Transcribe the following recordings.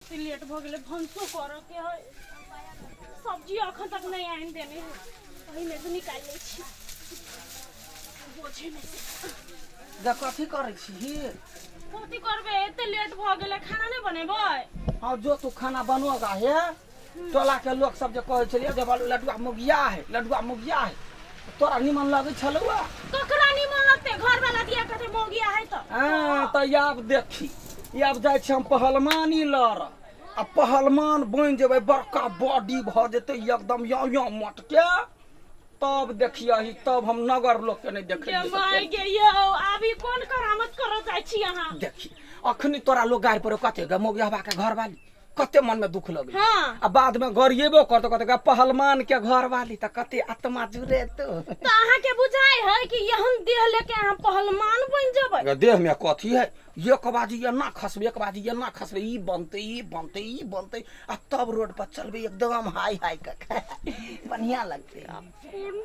एते लेट भऽ गेलै भनसो करऽ के है सब्जी अखन तक नहि आनि देने है ओहिमे से निकालि लै छी बोझे में से गे कथी करै छी कथी करबै एते लेट भऽ गेलै खाना नहि बनेबै हाँ जो तू खाना बनोगा हे टोला के लोग सब जे कहै छलियै जे बालू लडुआ मुगिया है लडुआ मुगिया है तोरा निमन लगै छलौ ककरा निमन लगतै घर वाला दिया कहतै मौगिया है तऽ हाँ तऽ आब देखी आब जाइ छी हम पहलवानी लड़ आ पहलवान बनि जेबै बड़का बॉडी भऽ जेतै एकदम याँ याँ मोटके तब देखियही तब हम नगर लोक के नहि देखै गे माय गे यौ आब ई कोन करामत करऽ जाइ छी अहाँ देखी अखनी तोरा लोग गारि पर कते गे मोगियाबा के घरवाली कते मन में दुख लगे हाँ। आ बाद में गरिएबो करतो कते गे पहलवान के घरवाली तऽ कते आत्मा जुड़ेतो तऽ अहाँके बुझाइ है कि एहन देह लेके अहाँ पहलवान बनि जेबै गे देह में कथी है एक बाजी एना खसबे एक बाजी एना खसबे ई बनते ई बनते ई बनते आ तब रोड पर चलबे एकदम हाई हाई कर बढ़िया लगते कोन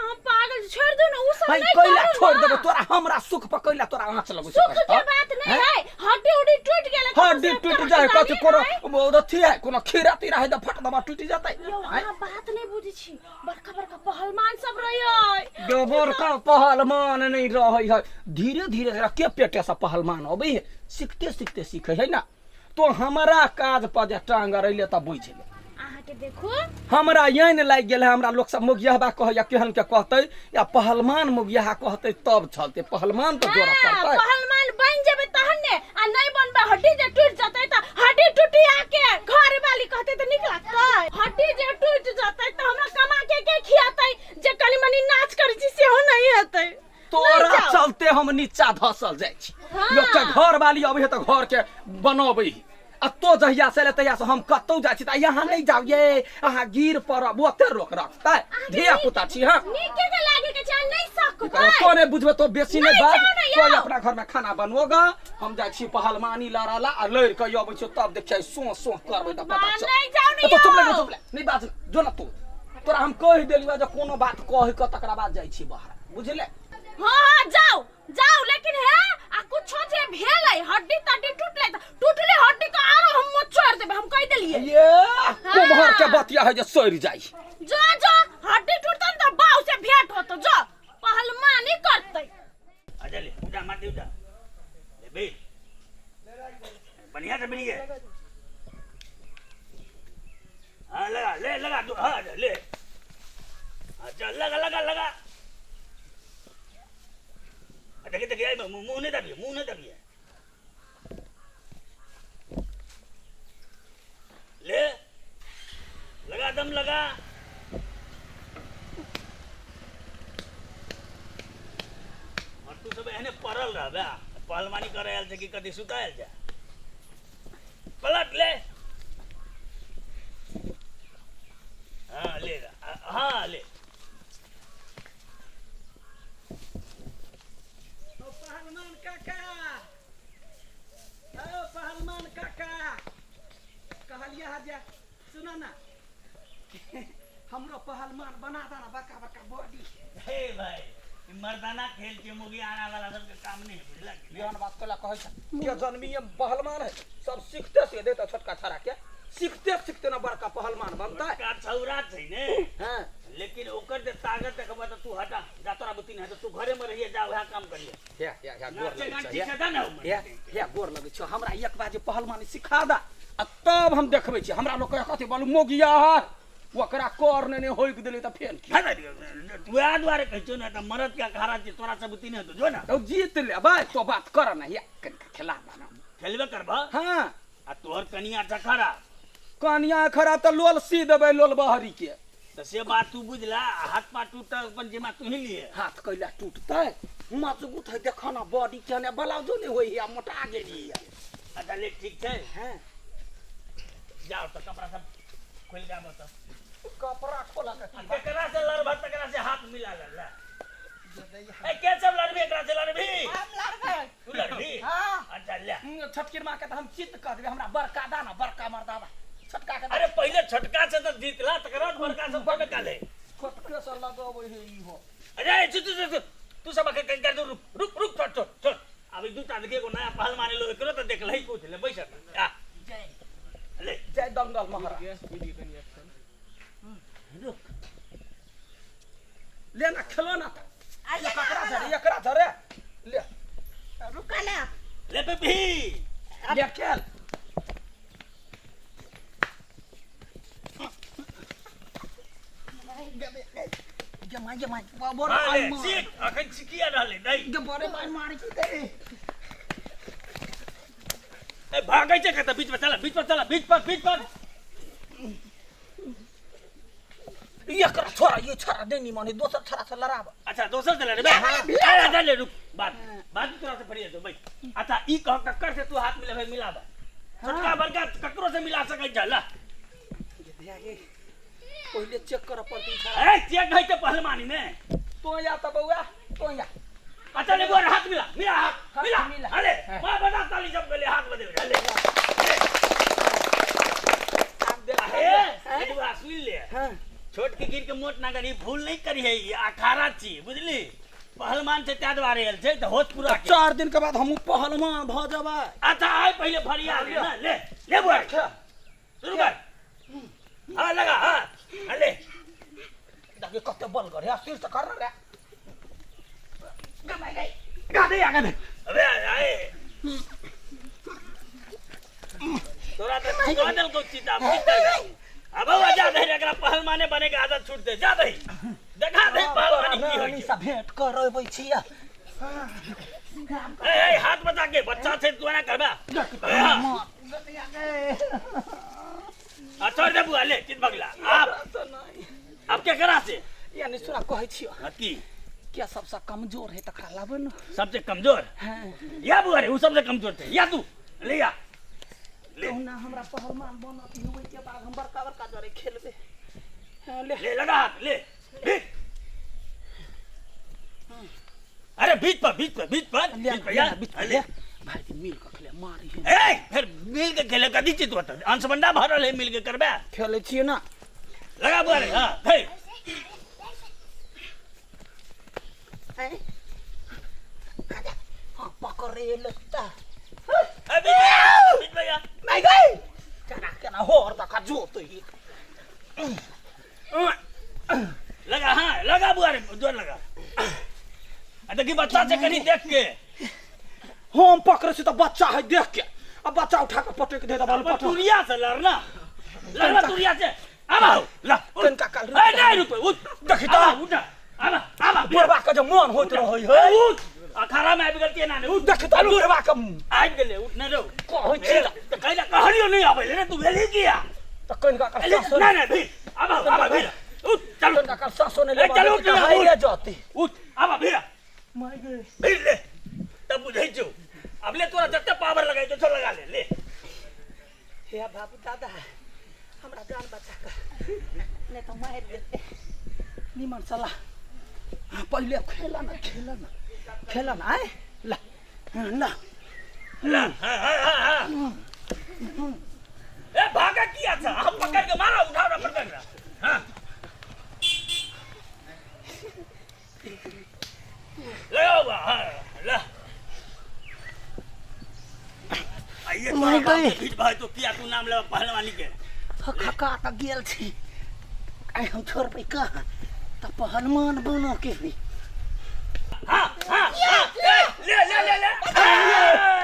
अहाँ पागल छी, छोड़ि दू ने उ सब भाई नहि कैला करू छोड़ ने। देबो तोरा हमरा सुख पर कैला तोरा आँच लगै सुख के बात नहीं है हड्डी उड्डी टूट गेलै तऽ हड्डी से टूट करके जाए कथी दानी कोनो है। अथी है कोनो खीरा तीरा है तऽ फट दबा टूट जेतै यौ अहाँ बात नहीं बुझै छी बड़का बड़का पहलवान सब रहै गे बड़का पहलवान नहीं रहै है धीरे धीरे एकरा के पेटे से पहलवान अबै है सीखते सीखते सीखे है ना तो हमरा काज पर जे टांग अड़ैले तऽ बुझि ले अहाँके देखू हमरा यानि लागि गेल है हमरा लोक सब मोगियाबा कहैया केहन के कहतै या पहलवान मोगियाहा कहतै तब चलतै पहलवान तऽ जोड़ऽ हाँ, पड़तै पहलवान बन जेबै तहन ने आ नहीं बनबै हड्डी जे टूट जेतै तऽ हड्डी टूटी आके घर वाली कहतै तऽ नीक लागतै हड्डी जे टूट जेतै तऽ हमरा कमा के के खियातै जे कनी मनी नाच करै छी सेहो नहीं हेतै तोरा नहीं जाओ। चलते हम नीचा धसल जाइ छी हाँ। लोक के घर वाली अबै है तऽ घर के बनबै है आ तो जहिया से एलै तहिया से हम कतौ जाइ छी तऽ यहाँ नहि जाउ ये अहाँ गिर पड़ब ओते रोक रखतै धिया पुता छी हाँ नीके के लागे के छै नहीं सकबै तो नहि बुझबै तो बेसी नहि नहि बाज जाउ ने तो यौ। अपना घर में खाना बनोगा हम जाइ छी पहलवानी लड़ाला आ लड़ के अबै छी तब देखियै सो सो करबै तऽ पता चल नहीं जाउ ने तो चुप यौ। ले चुप ले नहि बाज जो ना तू तोरा हम कहि देलियौ जे कोनो बात कहि के तकरा बाद जाइ छी बाहर बुझले हाँ हाँ जाओ जाओ लेकिन है आ कुछो जे भेलै हड्डी तड्डी टूटलै त टूटले हड्डी के आरो हम मोचोड़ देबै हम कहि देलियै ये कुम्हर के बतिया है जे सड़ि जाइ जो जो हड्डी टूटतै न त बाऊ से भेंट होतो जो पहलवानी करतै अच्छा ले उठा माटी उठा ले बे बढ़िया से मिली है हाँ लगा ले लगा दो हाँ ले अच्छा लगा लगा लगा देखिए देखिए मुंह मुंह नहीं दबिए मुंह नहीं दबिए ले लगा दम लगा और तू सब एहने पड़ल रहबे पहलवानी करे आयल छै कि कथी सुतायल छै पलट ले हाँ ले हाँ ले ओ पहलवान काका ओ पहलवान काका कहलियै हँ जे सुन ना हमरो पहलवान बना दे ना बड़का बड़का बॉडी हे भाई ई मर्दाना खेल के मुगी आना वाला सबके काम नहीं है बुझला कि नहीं? एहन बात कला कहै छै के जन्मिए पहलवान है सब सीखते से देता छोटका छड़ा के सीखते सीखते ना बड़का पहलवान बनता है छोटका छौरा छै ने हाँ लेकिन ओकर जे ताकत देखबा तऽ तू हटा जा तोरा बुद्धि नहीं है तऽ तू घरे में रहिए जा वएह काम करिए हे हे हे गोर नाचे लगै गान छै ठीक छै ने हे हे गोर लगै छै हमरा एक बार जे पहलवानी सिखा दा आ तब हम देखबै छी हमरा लोग कथी बोलू मोगिया है ओकरा कर ने ने होइक देलै तऽ फेर की वएह दुआरे कहै छियौ ने तऽ मरद के अखाड़ा छै तोरा सब बुद्धि नहीं हेतौ जो ना तो जीत लेबै तो बात कर ना या कनिका खेला दा ना खेलबे करबह हाँ आ तोहर कनिया छै खराब कनिया खराब तऽ लोल सी देबै लोल बहरी के तऽ से बात तू बुझला आ हाथ पाँव टूटल अपन जिम्मा तू ही लिए हाथ कैला टूटतै मजबूत है देख ना बॉडी के ने ब्लाउजो नहीं होई है मोटा गेली है अच्छा ले ठीक छै हैं जाओ तऽ कपड़ा सब खोलि के आबऽ तऽ कपड़ा खोला के की बात? केकरा से लड़बह तकरा से हाथ मिला ले ले ए के सब लड़बी एकरा से लड़बी हम लड़बै तू लड़बी हाँ। अच्छा ले छोटकी माँ के तऽ हम चित्त कह देबै हमरा बड़का दा ना बड़का मर्दाबा छोटका के अरे पहिले छोटका से तऽ जीतला तकर बाद बड़का से बड़का काले छोटके से लगबै है इहो अरे चुप चुप चुप तू सब अखन कनिका दूर रुक रुक रुक छोड़ छोड़ छोड़ अभी दू टा देखिए एगो नया पहलवान एलो एकरो तऽ देखलही कुछ ले बैस आ जय दंगल महाराज रुक ले ना खेलो ना त ले ककरा धरे एकरा धरे ले रुका ना ले बेबी ले खेल गे my गे my बड़ हाँ, ले, मार सीख अखन सिखिया रहले नहीं गे बड़े मार मार की दे ए भागै छै कतऽ बीच पर चला बीच पर चला बीच पर बीच पर एकरा छोरा ये छोरा नहीं माने दोसर छोरा से लड़ाब अच्छा दोसर से लड़े बे अरे अच्छा ले रुक बात बात तोरा से फरिया दो भाई अच्छा ई कह कक्कर से तू हाथ मिलाबे मिलाबे छोटका बड़का ककरो से मिला सकै छ ला पहिले चेक करऽ पड़तै छोरा ए चेक है ते पहलवानी में तो या त बौआ तो या अच्छा ले गोर हाथ मिला मिला हाथ हाथ मिला मिला। अरे हाँ। मां बता ताली सब गले हाथ बदल अरे आब देख हे एगो सुन ले हां छोट के गिर के मोट ना करी भूल नहीं करी है ई अखाड़ा छी बुझली पहलवान छै ताहि दुआरे आयल छै तऽ होश पूरा के 4 दिन के बाद हमहूँ पहलवान भऽ जेबै अच्छा आइ पहिले फरिया ले ना ले ले बुआ शुरू कर हाँ लगा हाँ हाँ, ले देखिए कते बल करे सिर से कर रे गा दे आगे दे अबे आए तोरा तो कह देलकौ चीता अब की करबै अब बौआ जा दही एकरा पहलवाने बने के आदत छूट दे जा दही देखा दे पहलवानी की होइ छै भेंट करबै छियै ए ए हाथ बचा के बच्चा छै तू एना करबा आ छोड़ दे बुआ ले चित बगला आप अब के करा से यानी सुना कहै छियो हाँ, की क्या सबसे कमजोर है तकरा लाबे न सबसे कमजोर हाँ या बुआ रे उ सबसे कमजोर थे या तू ले या ले कहुना हमरा पहलवान बनत ही ओहि के बाद हम बड़का बड़का जरे खेलबे हाँ, ले ले लगा हाथ ले बीच अरे बीच पर बीच पर बीच पर ले बीच पर ले यार बीच पर ले ले भाई दिन मिल के खेले मारी है ए फिर मिल के खेले कदी चीज बता अंशबंडा भरल है मिल के करबे खेले छियै ना लगा बुआ रे हां हे हाँ पकड़े लगता ए बीच पर बीच पर यार नहीं गई केना केना हो और दखा जो तो ही लगा हाँ लगा बुआ रे जोर लगा आ देखी बच्चा से कनी देख के हम पकड़े छी तऽ बच्चा है देख के आ बच्चा उठा के पटक दे दबाल अपन पटक तुरिया से लड़ना लड़ना तुरिया से आबा हो ला उठ। कनिका काल रुक ए नहीं रुक उठ देखी तऽ। आबा, उठ आबा आबा बुढ़बा के जे मन होइत रहै है उठ अखाड़ा में आबि गेल ना उठ देखी तऽ बुढ़बा के आबि गेलै उठ नहि रौ कहै छी ए, तऽ कैला कहलियो नहि आबै ले ने तू भेलही किया तऽ कनिका काल एली, सासो नहि नहि भीड़ आबा आबा भीड़ उठ चल कनिका काल सासो नहि ए, चलू, लेबा उठ, हाइरे जती उठ आबा भीड़ माय गे भीड़ ले तब बुझै छौ अब ले तोरा जते पावर लगाइ छौ लगा ले ले हे बाबू दादा हमरा जान बचा के नहीं तो मारि देते निमन सलाह पहिले खेला ना खेला ना खेला ना आए ला ला ला हाँ हाँ हाँ हाँ ए भागा किया था हम पकड़ के मारा उठा उठा पकड़ रहा हाँ ले बाबा हाँ ला आइए तोरा बाप के भीड़ भाई तो किया तू नाम ले पहलवानी के खका तऽ गेल छी आइ हम छोड़बै कहाँ तऽ पहलवान बनो के भी हाँ हाँ हाँ ए, ले ले ले ले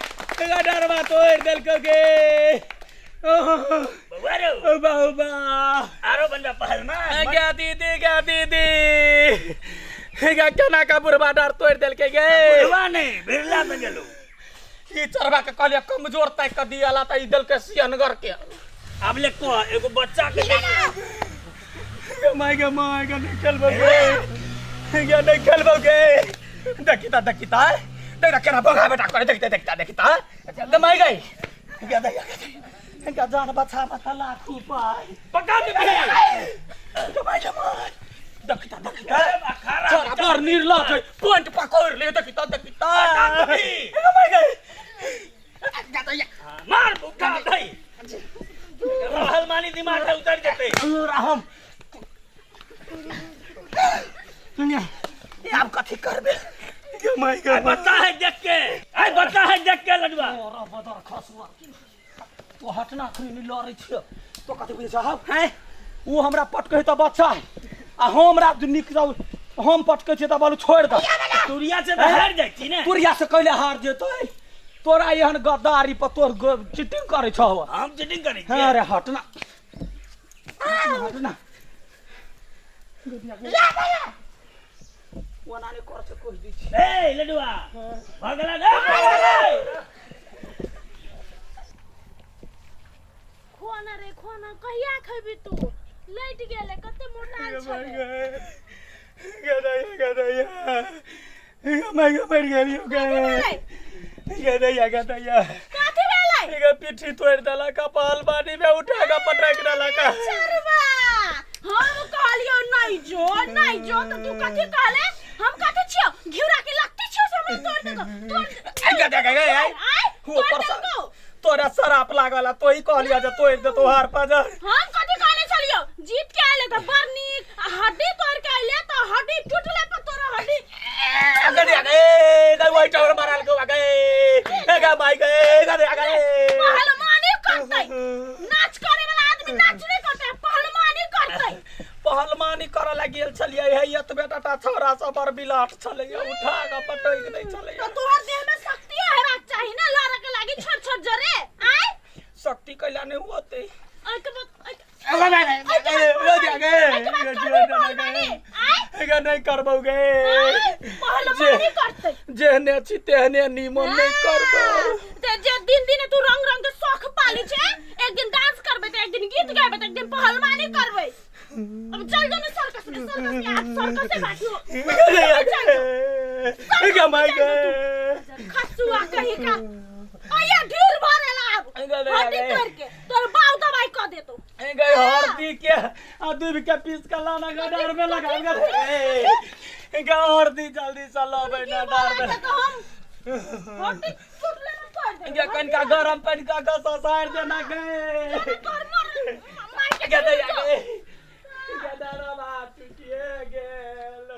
तोड़ि देलकौ गे बउआ रे उबा उबा आरो बंदा पहलवान गे दीदी गे दीदी गे केना का बुढ़बा डार तोड़ि देलकै गे बुढ़वा नहीं बिरला में गेलो ई चढ़बा के कहलियै कमजोर ताकि कऽ दियाला तऽ ई देलकै सियनगर के अब ले को एगो बच्चा के गे my गे my गे नहीं खेलबौ गे गे नहीं खेलबौ गे देखी ता देखी ता देख केना बगा बेटा करे देखते देखता देखता गे my गई गे दैया गे गे जान बचा बचा लाख उपाय पका दे गे my गे my देखता देखता अखाड़ा छोरा बड़ निर्लज है पॉइंट पकड़ ले देखता देखता गे गे my गई गे दैया मार उठा दई पहलवानी दिमाग से उतर जेते हम आब कथी करबे गे my गे बच्चा है देख के आय बच्चा लडुआ तोरा बदर खसुआ तो हटना अखनी नहि लड़ै छियै तो कथी बुझै छह हैं ओ हमरा पटकै तऽ बच्चा है आ हमरा नीक हम पटकै छियै तऽ बालू छोड़ि दे तुरिया से तऽ हारि जाइ छी ने तुरिया से कैले हार जेतै तोरा एहन गद्दारी पर तोर चीटिंग करै छह हम चीटिंग करै हँ छियै अरे हटना हटना ओना नहि कर से कहि दै छी ए लडुआ भऽ गेला ने खोना रे खोना कहिया खेबी तू लैट गेलै कते मोटाल छलै गदैया गदैया मर गेलियो गे भेलै गदैया गदैया कथी भेलै एगो पिट्ठी तोड़ि देलक पहलवानी में उठा के पटक देलक चरवा हम कहलियो नहीं जो नहीं जो तो तू कथी कहले हम कथी छियो घिउरा के लगती छियो से हमरा तोड़ देतो तोड़ आई गदे गए आई आय हो तोड़ पर देलको तोरा शराप लागल तो ही कहलिया जे तोड़ दे तोहार पजर हम कथी कहले छलियो जीत के आइले त बड़ नीक आ हड्डी तोड़ के आइले त हड्डी टूटले पर तोरा हड्डी गदे गए गए वही टावर मारल को गए ए गा माई गए गदे गए पहलवानी करतै नाच करे वाला आदमी नाच नहीं करतै पहलवानी करतै पहलवानी करऽ लए गेल छलियै हे एतबे टाटा छौड़ा सब बड़ बिलाट छलैया उठा कऽ पटकि दै छलैया तो तोहर देह में शक्ति हेबाक चाही ना लड़े के लागी छोट छोट जरे आय शक्ति कैला नहि होतै ओइ के बाद ओइ के बाद करबी पहलवानी आय नहीं करबौ गे पहलवानी करतै जेहने छी तेहने नीमन नहि करबौ ते जे दिन दिन तू रंग रंग के शौक पाली छे एक दिन डांस करबे त एक दिन गीत गाबे त एक दिन पहलवानी करबे अब चल जो ना सर्कस में सर्कस में आज सर्कस से बाकी हो गे माई गे खसुआ कहीं का अया ढीर भरेला अब हड्डी तोड़ के तोर बाव दवाई क देतो गए हरदी के आ दूध के पीस के लाना गा डार में लगा गे गे हरदी जल्दी से लाबै ना डार में तो हम हड्डी टूटले में तोड़ दे गे कनिका गरम पानि का के ससार देना गे तोर मर मार के गे गे गे डारा बात टूटिए गेल।